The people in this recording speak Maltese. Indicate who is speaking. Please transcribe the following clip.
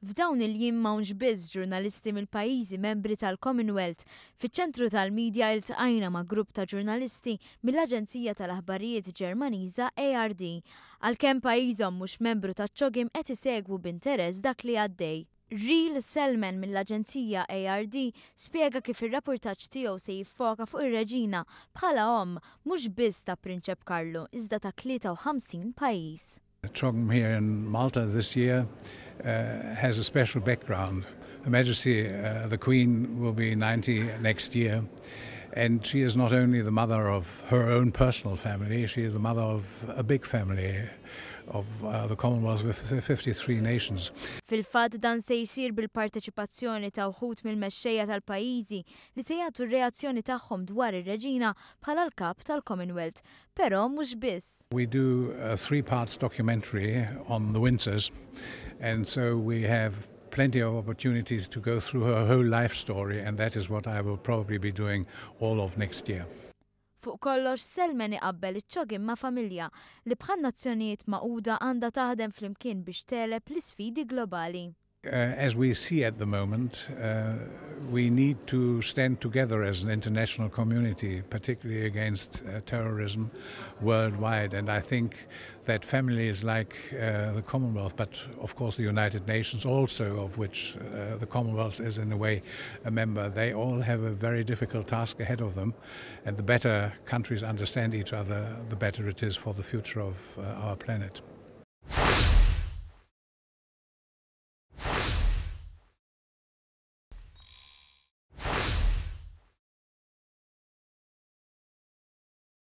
Speaker 1: F'dawn il-jiem m'hawnx biss ġurnalisti mill-pajjiżi membri tal-Commonwealth. Fiċ-ċentru tal-medja iltqajna ma' grupp ta' ġurnalisti mill-Aġenzija tal-Aħbarijiet Ġermaniża ARD. Għalkemm pajjiżhom mhux membru taċ-CHOGM, qed isegwu b'interess dak li għaddej. Ril Selman mill-Aġenzija ARD spjega kif ir-rapportaġġ tiegħu se jiffoka fuq ir-reġina bħala omm mhux biss ta' Prinċep Karlu, iżda ta' 53 pajjiż.
Speaker 2: CHOGM here in Malta this year has a special background. Her Majesty the Queen will be 90 next year, and she is not only the mother of her own personal family, she is the mother of a big family of the Commonwealth with 53 nations.
Speaker 1: Fil-fatt, dan se jsir bil-parteċipazzjoni ta' wħud mill-mexxejja tal-pajjiżi li se jagħtu r-reazzjoni tagħhom dwar ir-reġina bħala l-kap tal-Commonwealth. Però mhux biss.
Speaker 2: We do a three parts documentary on the Windsors, and so we have plenty of opportunities to go through her whole life story, and that is what I will probably be doing all of next year.
Speaker 1: Fuq kollox, Selman iqabbel iċ-CHOGM ma' familja li bħal Nazzjonijiet Magħquda għandha taħdem flimkien biex tegħleb l-isfidi globali.
Speaker 2: As we see at the moment, we need to stand together as an international community, particularly against terrorism worldwide. And I think that families like the Commonwealth, but of course the United Nations also, of which the Commonwealth is in a way a member, they all have a very difficult task ahead of them. And the better countries understand each other, the better it is for the future of our planet.